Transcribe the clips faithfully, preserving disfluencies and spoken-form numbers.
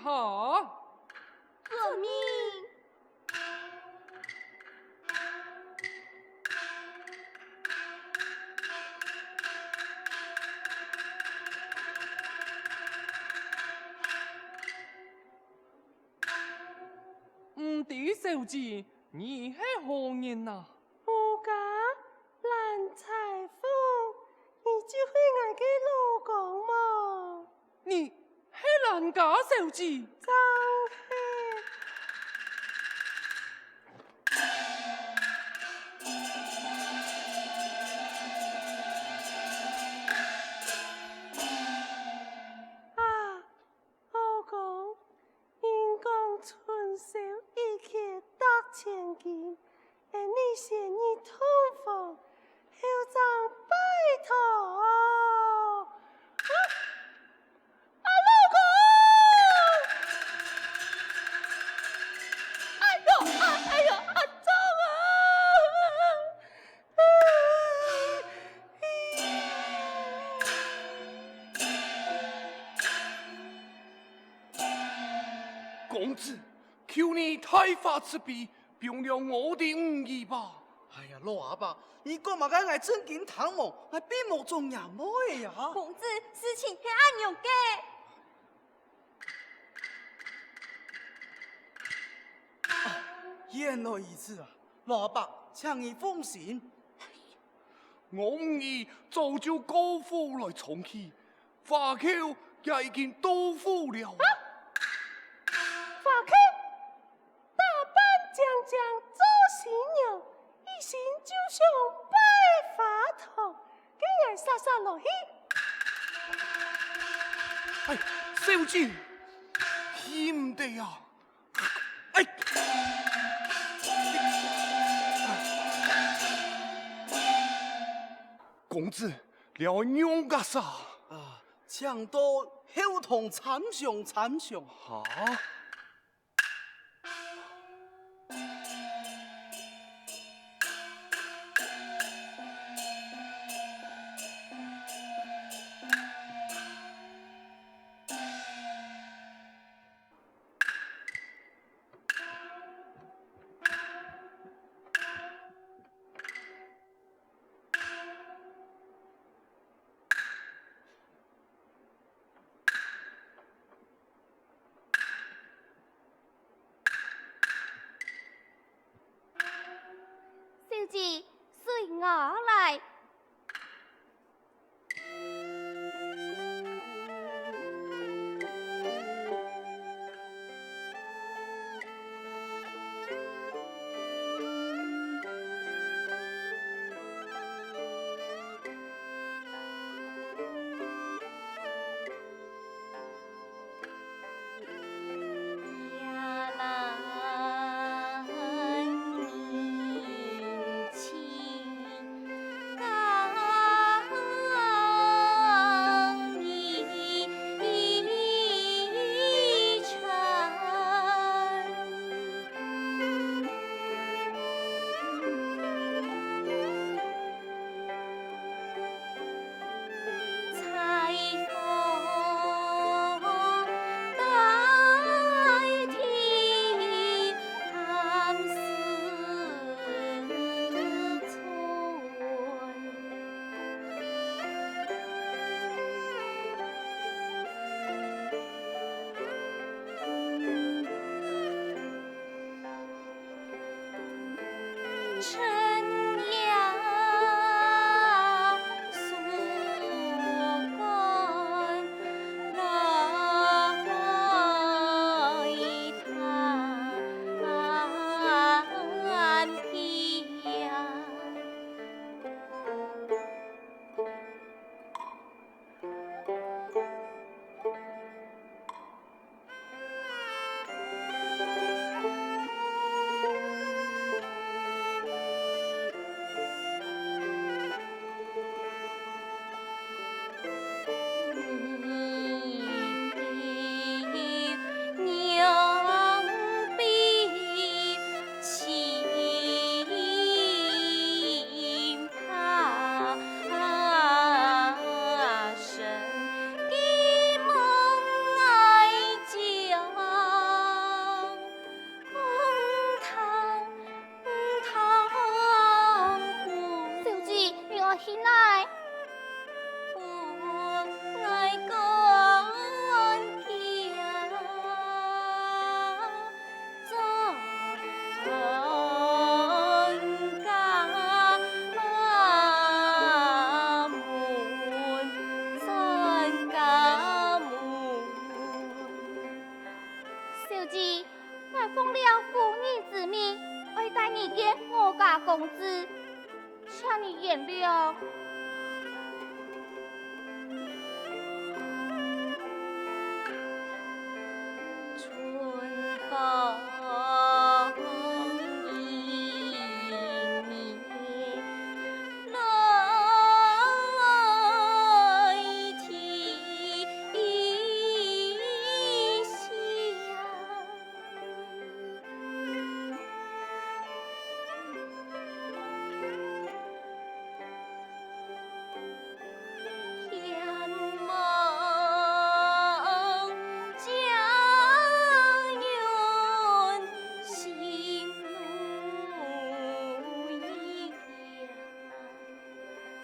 好。遵命。毋知小姐，你係何人啊？我家蘭彩鳳，你就係𠊎个老公無？ 你係蘭家小姐？正係。啊，老公，人講春宵一刻值千金， 恩俚先入洞房，後正拜堂。啊，啊，老公！哎喲，啊，哎喲，啊，痛啊！公子，求你大發慈悲， 放了我等五人吧。哎呀，老阿伯，你講麼个？𠊎正經聽無，𠊎並無做若妹呀。公子，事情係恁樣个。啊，原來如此啊，老阿伯，請你放心。我五人早就過府來沖喜，花轎也已經到府了。啊？花轎？ 打扮靚靚做新娘，一心就想拜花堂，該𠊎煞煞來去。哎，小姐，去毋得啊！哎，公子，了仰結煞？啊，請到後堂參詳參詳。哈？公子，請你原諒。春風一面來提香。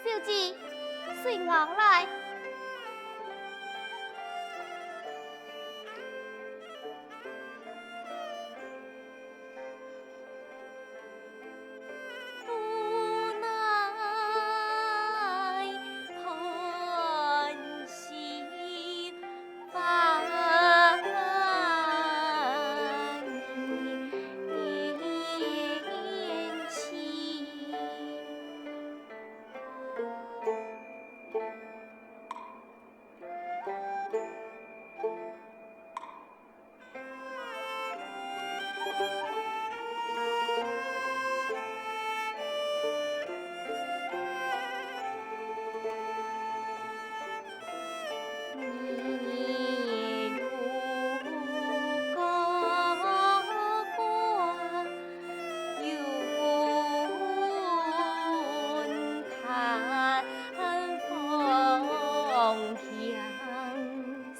小姐，隨我來。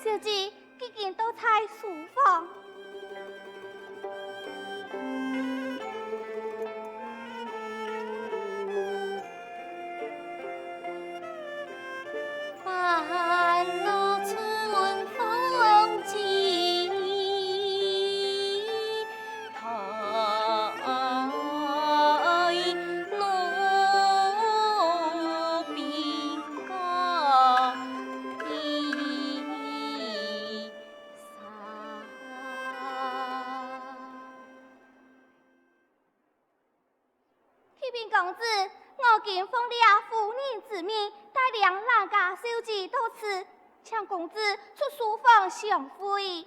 小姐， 佢今到在書房。啟禀公子，我今奉了夫人之命，帶領蘭家小姐到此，請公子出書房相會。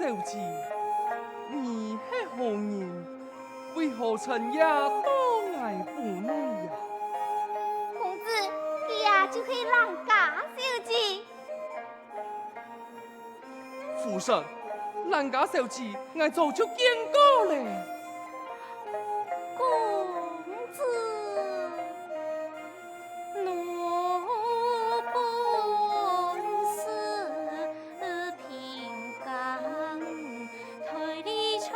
小姐，你係何人？為何趁夜到𠊎府內呀？公子，這就係蘭家小姐。 夫人，蘭家小姐，𠊎早就見過了。公子，奴本是平江臺裡唱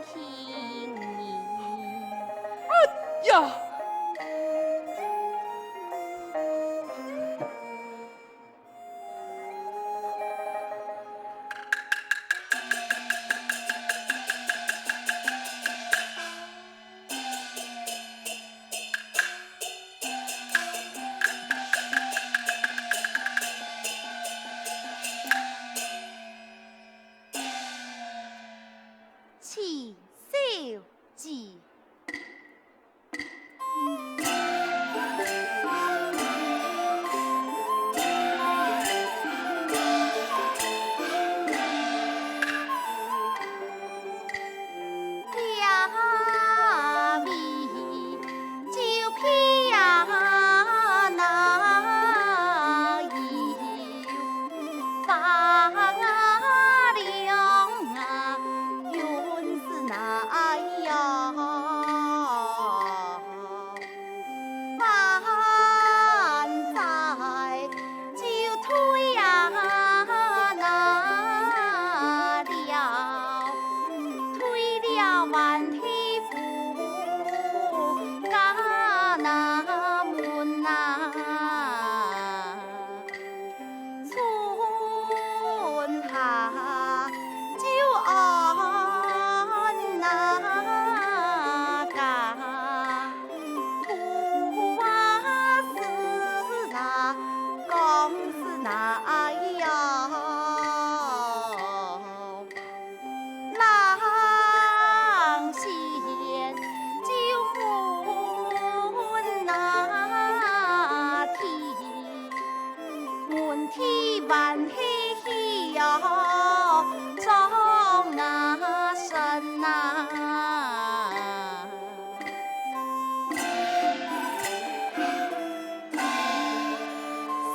戲人。哎呀！ 七小姐。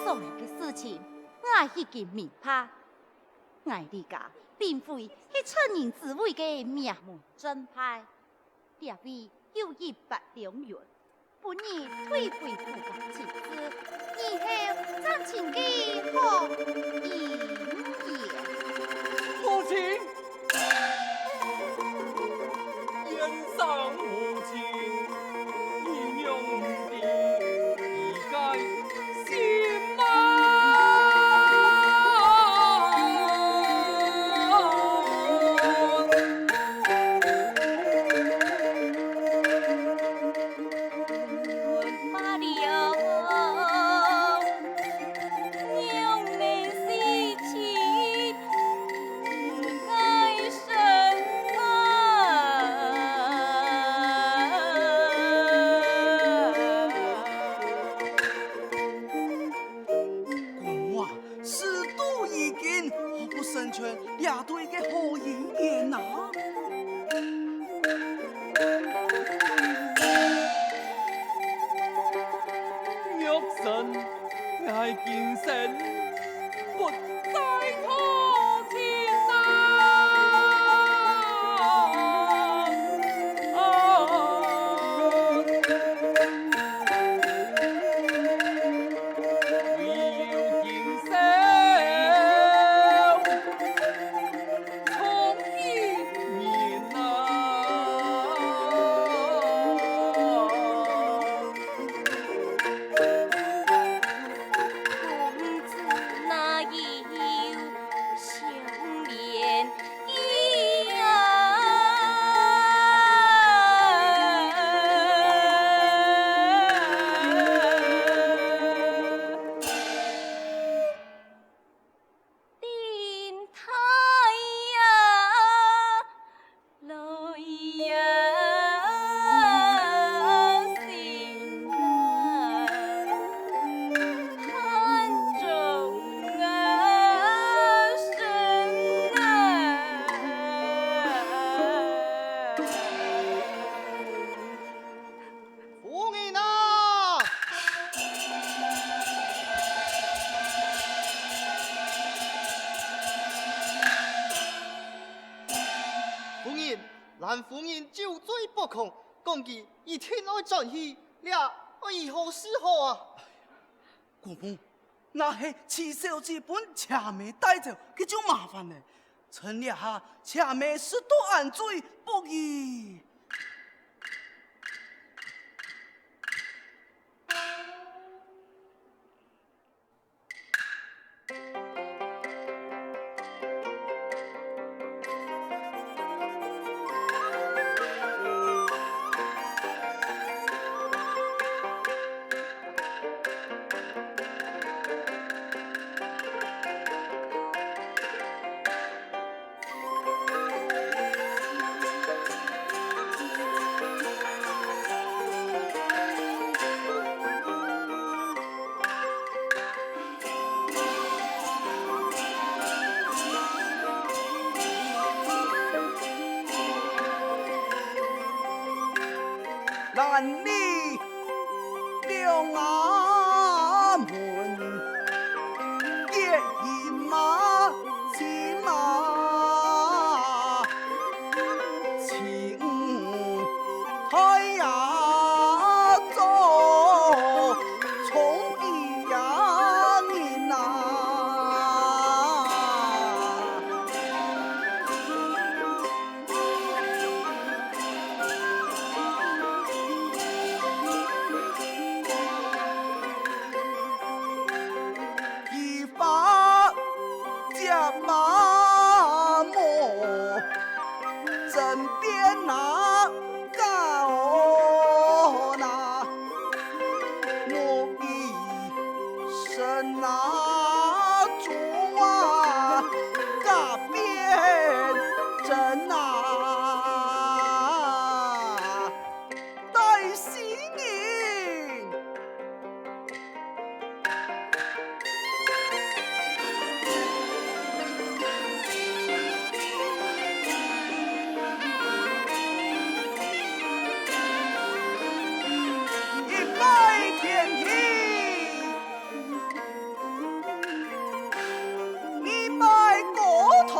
所有个事情，𠊎已經明白。 𠊎這家並非係出人之位个名門正派，這位有一筆良緣，本日退回夫家之事，日後再尋个好姻緣。母親！ 先生母親，你娘毋知你个心啊！罢了。 娘们死去，哀神啊！公啊，事到如今，何不成全這對个好姻緣啊？ 若然𠊎今生不再討親啊！唯有今生 同一年啊。公子哪有蘭夫人酒醉不控，講佢一定愛轉去，這愛如何是好啊？姑母，若係徐小姐分赤眉帶走，該就麻煩了。趁這下赤眉實在恁醉不已。 兰里两衙门，结义马，骑马，骑五台呀，做冲比呀人呐。 一发接马毛，身边那高那，我一身那珠啊，甲边针啊。 大仙人。一拜天地。 二拜高堂，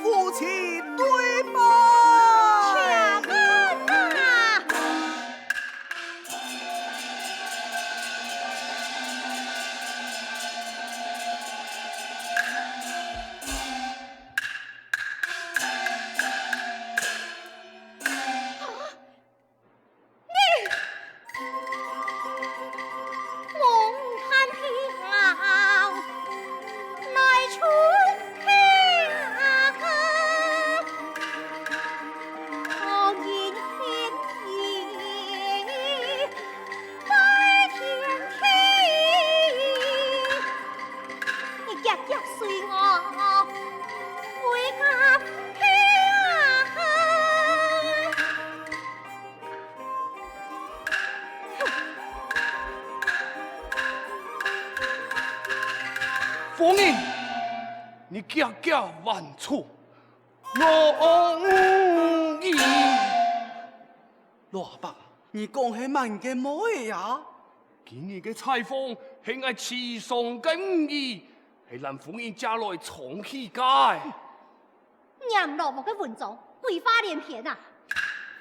夫妻对拜。且慢啊！ 你！蒙太后，乃春秋啊，好人天意，拜天地，你夾夾隨我回家去啊！ 夫人，你遽遽還出，我無疑。老伯，你講係麼人个妹仔啊？今日个採訪係𠊎緝上个女兒，係蘭夫人借來充氣个。 念老母个文章，鬼話連篇啊！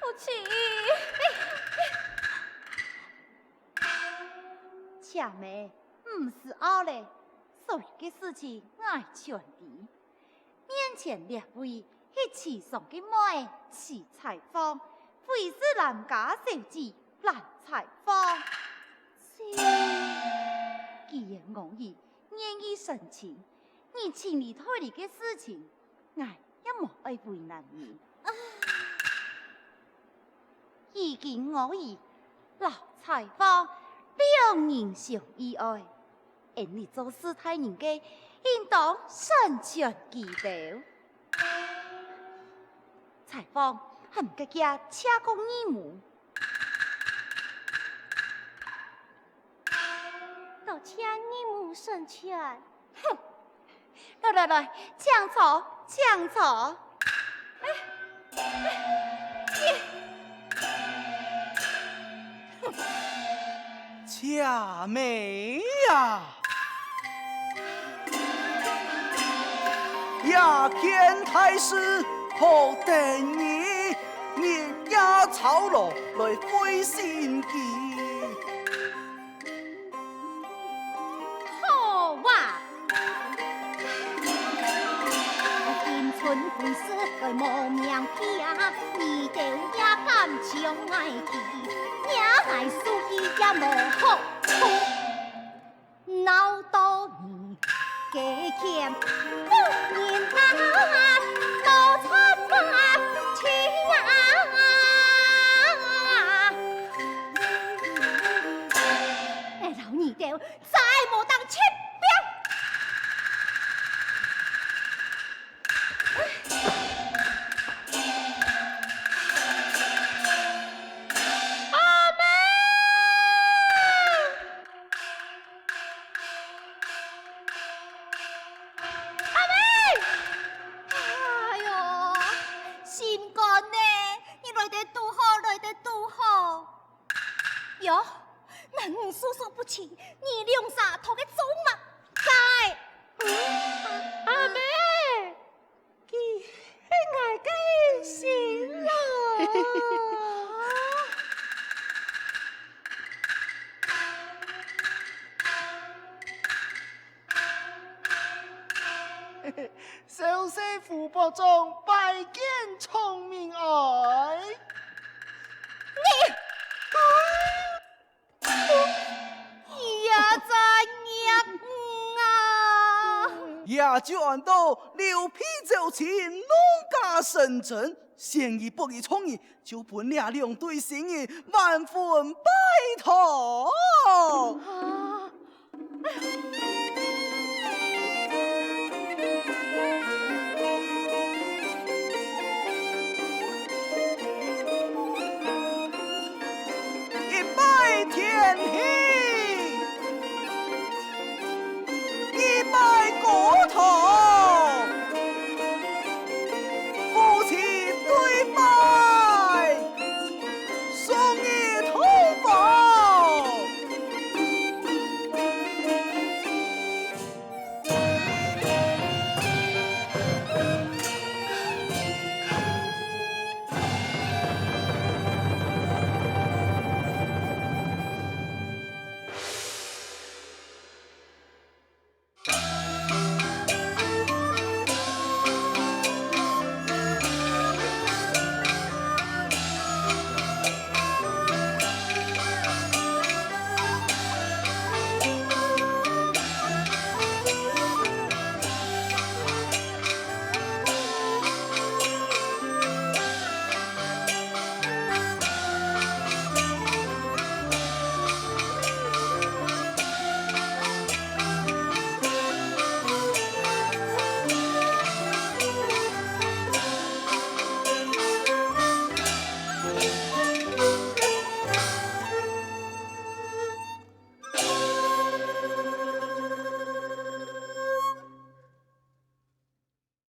夫妻，且慢，毋使拗咧，所有个事情𠊎全知。面前這位係緝上个妹仔徐彩芳，非是蘭家小姐蘭彩芳。既然我兒願意成親，你尋你代理个事情， 𠊎也無愛為難你。如今我兒摎彩芳兩人相意愛，恩俚做事大人个，應當成全佢兜。彩芳還毋遽遽謝過義母。 到請義母成全。哼！來來來，請坐，請坐。哎，哎，哎。哼！且慢啊！這件大事好得你日夜操勞來費心機。好啊！今春會試來無命驚，你兜也敢將𠊎欺，惹𠊎輸去也無好處。 鬧到你雞犬不認啊，多慘啊，去啊！𠊎摎你兜再無當七百！阿姆！ 阿姆！哎喲，心肝呢，你來得堵好，來得堵好。喲，恁你束手不清，你兩儕討个做麼个？阿姆！ 佢係𠊎个新郎。小婿胡伯仲拜見聰明哀。你！ 也在捏啊！也就安到劉備招親，弄假成真，先於不義重義，就分這兩對新人萬分拜託。